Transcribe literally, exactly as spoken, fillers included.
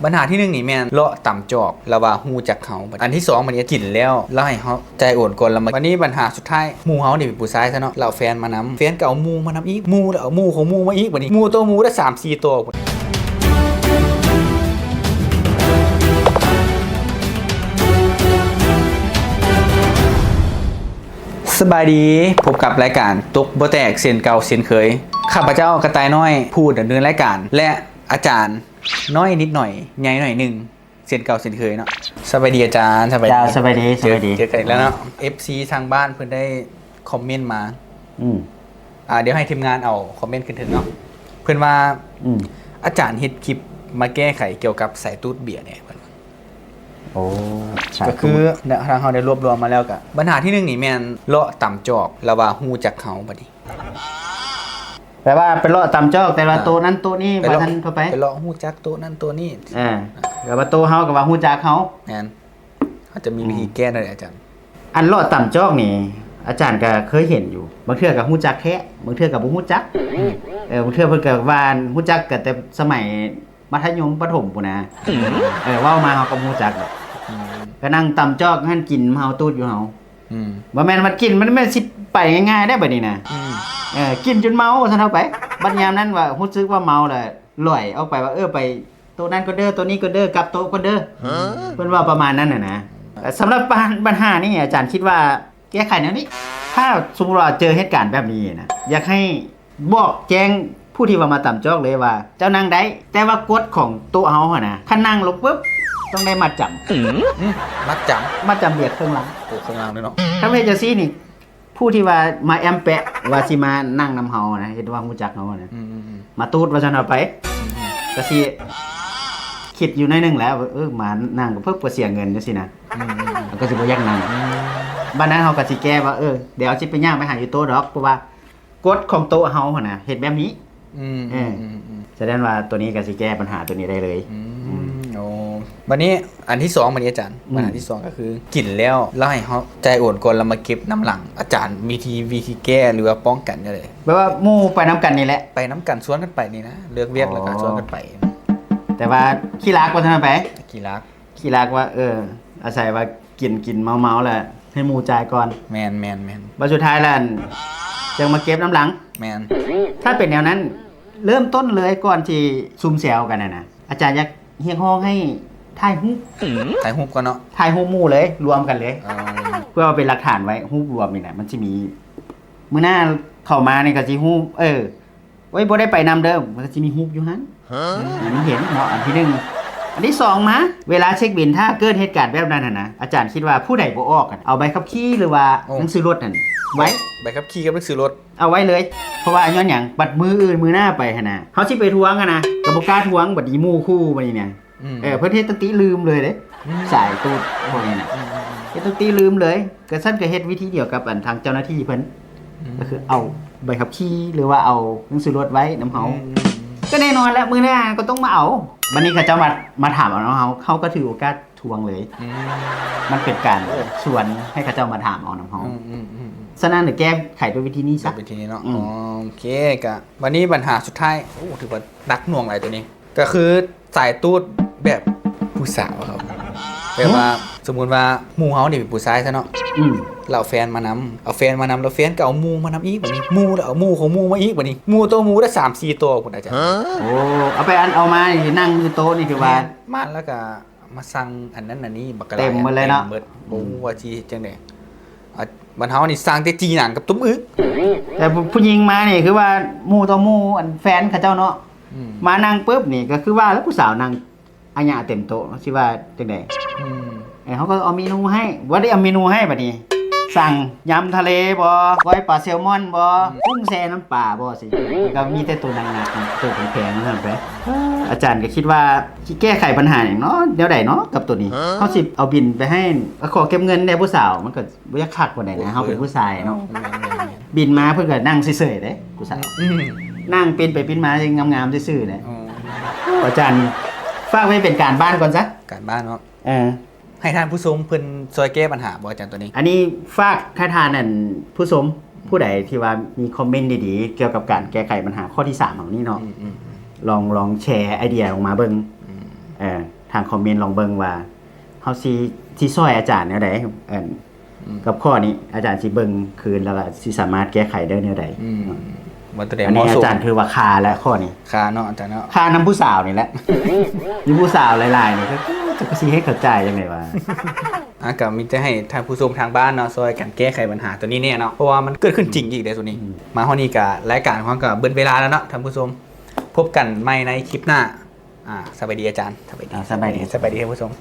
ปัญหาที่หนึ่งนี่แม่นเลาะตำจอก แล้วว่าฮู้จักเฮา อันที่สองบัดนี้กินแล้ว แล้วให้เฮาจ่ายโอนก่อน แล้วมา บัดนี้ปัญหาสุดท้าย หมู่เฮานี่เป็นผู้ชายซะเนาะ แล้วเอาแฟนมานำ แฟนก็เอาหมู่มานำอีก หมู่แล้วเอาหมู่ของหมู่มาอีก บัดนี้หมู่ต่อหมู่ได้สามสี่ต่อ สบายดี พบกับรายการตกบ่แตกเช่นเก่าเช่นเคย ข้าพเจ้ากระต่ายน้อย ผู้ดำเนินรายการ และอาจารย์น้อยนิดหน่อย ใหญ่หน่อยหนึ่ง เช่นเก่าเช่นเคยเนาะ สบายดีอาจารย์ สบายดี เจ้า สบายดี เจอ สบายดี เจอกันอีกแล้วเนาะ เอฟซี ทางบ้านเพิ่นได้คอมเมนต์มา อืม อ่า เดี๋ยวให้ทีมงานเอาคอมเมนต์ขึ้นเทิงเนาะ เพิ่นว่า อืม อาจารย์เฮ็ดคลิปมาแก้ไขเกี่ยวกับสายตูดเบียร์แหน่ เพิ่นว่า โอ้ สายตูด ก็คือเนี่ย ทางเฮาได้รวบรวมมาแล้วก็ ปัญหาที่หนึ่งนี่แม่นเลาะตำจอก แล้วว่าฮู้จักเฮาบัดนี้ แปลว่าไปเลาะตำจอก แต่ว่า อ่า โต๊ะนั้นโต๊ะนี้ ไปเลาะ ว่าซั่นทั่วไป ไปเลาะฮู้จักโต๊ะนั้นโต๊ะนี้ อ่า แล้วว่าโต๊ะเฮาก็ว่าฮู้จักเฮา แม่น เขาจะมี อืม วิธีแก้ได้อาจารย์ อันเลาะตำจอกนี่ อาจารย์ก็เคยเห็นอยู่ บางเทื่อก็ฮู้จักแท้ บางเทื่อก็บ่ฮู้จัก อืม เออ บางเทื่อเพิ่นก็ว่าฮู้จักกันแต่สมัยมัธยมประถมพู้นนะ อืม เออ เว้ามาเฮาก็บ่ฮู้จักดอก อืม ก็นั่งตำจอกหั่นกินเฮาตูดอยู่เฮา อืม บ่แม่นว่ากินมันแม่นสิไปง่ายๆได้บัดนี้นะ อืม เออ กินจนเมาว่าซั่นเฮาไป บัดยามนั้นว่าฮู้สึกว่าเมาแล้วหล่อยออกไปว่า เออ ไป โต๊ะนั้นก็เด้อ โต๊ะนี้ก็เด้อ กลับโต๊ะก็เด้อ ฮะ เพิ่นว่าประมาณนั้นน่ะนะ สำหรับปัญ ปัญหานี่อาจารย์คิดว่าแก้ไขแนวนี้ ถ้าสมมุติว่าเจอเหตุการณ์แบบนี้นะ อยากให้บอกแจ้งผู้ที่ว่ามาตำจอกเลยว่า เจ้านั่งได้ แต่ว่ากฎของโต๊ะเฮาหั่นนะ คันนั่งลงปุ๊บ ต้องได้มัดจำ อืม มัดจำ มัดจำเบียร์เครื่องลัง โอ้ เครื่องลังด้วยเนาะ ถ้าเฮ็ดจังซี่นี่ ผู้ที่ว่ามาแอมแปะ ว่าสิมานั่งนำเฮานะ เห็นว่าฮู้จักเฮานะ อืมๆๆ มาตูดว่าซั่นเอาไป อืมๆ ก็สิคิดอยู่หน่อยหนึ่งแหละว่า เออ มานั่งก็เพิ่นก็เสียเงินจังซี่นะ อืมๆๆ มันก็สิบ่อยากนั่ง อืม บัดนั้นเฮาก็สิแก้ว่า เออ เดี๋ยวสิไปย่างไปหาอยู่โต๊ะดอก เพราะว่ากฎของโต๊ะเฮาหั่นนะ เฮ็ดแบบนี้ อืม เออ อืม อืม อืม แสดงว่าตัวนี้ก็สิแก้ปัญหาตัวนี้ได้เลย อืม อืม โอ้ บัดนี้อันที่สอง บัดนี้อาจารย์ อืม ปัญหาที่สองก็คือ กินแล้ว แล้วให้เฮาจ่ายโอนก่อน แล้วมาเก็บนำหลัง อาจารย์ วิธี วิธีแก้หรือว่าป้องกันจั่งใด แปลว่าหมู่ไปนำกันนี่แหละ ไปนำกัน ชวนกันไปนี่นะ เลิกเวียกแล้วก็ อ๋อ ชวนกันไป แต่ว่าขี้ลักว่าซั่นไป ขี้ลัก ขี้ลักว่า เออ อาศัยว่ากิน กินเมาๆแล้วให้หมู่จ่ายก่อน แม่นๆๆ บัดสุดท้ายแล้วจั่งมาเก็บนำหลัง แม่น ถ้าเป็นแนวนั้น เริ่มต้นเลยก่อนที่ซุ่มแซวกันน่ะนะ อาจารย์อยากเรียกร้องให้ถ่ายรูป ถ่ายรูปก่อนเนาะ ถ่ายรูปหมู่เลย รวมกันเลย อ๋อ เพื่อเอาเป็นหลักฐานไว้ รูปรวมนี่นะ มันสิมี มื้อหน้าเข้ามานี่ก็สิฮู้ เออ โอ้ย บ่ได้ไปนำเด้อ มันก็สิมีรูปอยู่หั่น ฮะ ให้มันเห็นเนาะ อันที่หนึ่ง อันที่สองมา เวลาเช็คบิล ถ้าเกิดเหตุการณ์แบบนั้นหั่นนะ อาจารย์คิดว่าผู้ใดบ่ออกกัน เอาใบขับขี่หรือว่า โอ้ หนังสือรถนั่นไว้ ใบขับขี่กับหนังสือรถ เอาไว้เลย เพราะว่าย้อนหยัง บัดมื้ออื่นมื้อหน้าไปหั่นนะ เฮาสิไปทวงหั่นนะ ก็บ่กล้าทวง บัดนี้หมู่คู่บัดนี้เนี่ย อืม เออ เพิ่นเฮ็ดตั้งติลืมเลยเด้ อืม สายตูดพวกนี้น่ะ อืม อืม อืม เฮ็ดตั้งติลืมเลย ก็ซั่นก็เฮ็ดวิธีเดียวกับอันทางเจ้าหน้าที่เพิ่น อืม ก็คือเอาใบขับขี่หรือว่าเอาหนังสือรถไว้นำเฮา อืม อืม อืม ก็แน่นอนแล้ว มื้อหน้าก็ต้องมาเอา บัดนี้เขาเจ้ามา มาถามเอานำเฮา เฮาก็ถือโอกาสทวงเลย อืม มันเป็นการ โอ้ ชวนให้เขาเจ้ามาถามเอานำเฮา อืม อืม อืม อืม ฉะนั้นเดี๋ยวแก้ไขด้วยวิธีนี้ซะ แบบวิธีนี้เนาะ อืม อ๋อ โอเค ก็บัดนี้ปัญหาสุดท้าย โอ้ ถือว่าหนักหน่วงหลายตัวนี้ ก็คือสายตูดแบบผู้สาวครับ แบบว่า ฮะ สมมุติว่าหมู่เฮานี่เป็นผู้ชายซะเนาะ อืม แล้วเอาแฟนมานำ เอาแฟนมานำ แล้วแฟนก็เอาหมู่มานำอีก บัดนี้หมู่แล้วเอาหมู่ของหมู่มาอีก บัดนี้หมู่ต่อหมู่ได้สามสี่ต่อพู้นอาจารย์ โอ้ เอาไปอันเอามานี่นั่งอยู่โต๊ะนี่คือว่า แม่น มาแล้วก็มาสั่งอันนั้นอันนี้ บักกะหลาย เต็มหมดเลยเนาะ เต็มหมด อืม บ่ฮู้ว่าสิเฮ็ดจั่งใด อ่ะ บ้านเฮานี่สั่งแต่จีหนังกับต้มอึ่ง แต่ผู้ ผู้หญิงมานี่คือว่าหมู่ต่อหมู่ อันแฟนเขาเจ้าเนาะ อืม มานั่งปุ๊บนี่ก็คือว่าแล้วผู้สาวนั่งอะหยะเต็มโต๊ะ สิว่าจั่งใด อืม เออ เขาก็เอาเมนูให้ ว่าได้เอาเมนูให้บัดนี้ สั่งยำทะเลบ่ ก้อยปลาแซลมอนบ่ อืม กุ้งแช่น้ำปลาบ่สิ มันก็มีแต่ตัวหนักๆ ตัวแพงๆ นั่นไป อาจารย์ก็คิดว่าสิแก้ไขปัญหาหยังเนาะ แนวใดเนาะ กับตัวนี้ ฮะ เขาสิเอาบิลไปให้ ขอเก็บเงินแด่ผู้สาว มันก็ บ่อยากคักปานใดนะ โอ้ เฮาเป็นผู้ชายเนาะ แม่นๆๆ บินมาเพิ่นก็นั่งเฉยๆเด้ ผู้สาว อืม นั่งปิ้นไปปิ้นมายังงามๆซื่อๆเด้ อ๋อ โอ้ อาจารย์ ฝากไว้เป็นการบ้านก่อนซะ การบ้านเนาะ เออ ให้ท่านผู้ชมเพิ่นช่วยแก้ปัญหาบ่อาจารย์ตัวนี้ อันนี้ฝากให้ท่านนั่นผู้ชมผู้ใดที่ว่ามีคอมเมนต์ดีๆ เกี่ยวกับการแก้ไขปัญหาข้อที่สามของนี่เนาะ อืมๆๆ ลอง ลองแชร์ไอเดียออกมาเบิ่ง อืม เออ ทางคอมเมนต์ลองเบิ่งว่าเฮาสิสิซอยอาจารย์แนวใด เอิ่น อืม กับข้อนี้อาจารย์สิเบิ่งคืนแล้วก็สิสามารถแก้ไขได้แนวใด อืมว่าตัวใด อัน เห นี้ มาะ อา สม จารย์คือว่าคาและข้อนี้ คาเนาะอาจารย์เนาะ คานำผู้สาวนี่แหละ มีผู้สาวหลายๆนี่ก็จะก็สิเฮ็ดเข้าใจจังได๋ว่า อ่ะก็มีแต่ให้ท่านผู้ชมทางบ้านเนาะซอยกันแก้ไขปัญหาตัวนี้แน่เนาะ เพราะว่ามันเกิดขึ้นจริงอีกเด้อตัวนี้ อืม มาฮอดนี้ก็รายการของเราก็เบิดเวลาแล้วเนาะท่านผู้ชม พบกันใหม่ในคลิปหน้า อ่า สบายดีอาจารย์ สบายดี อ่าสบายดี สบายดีท่านผู้ชม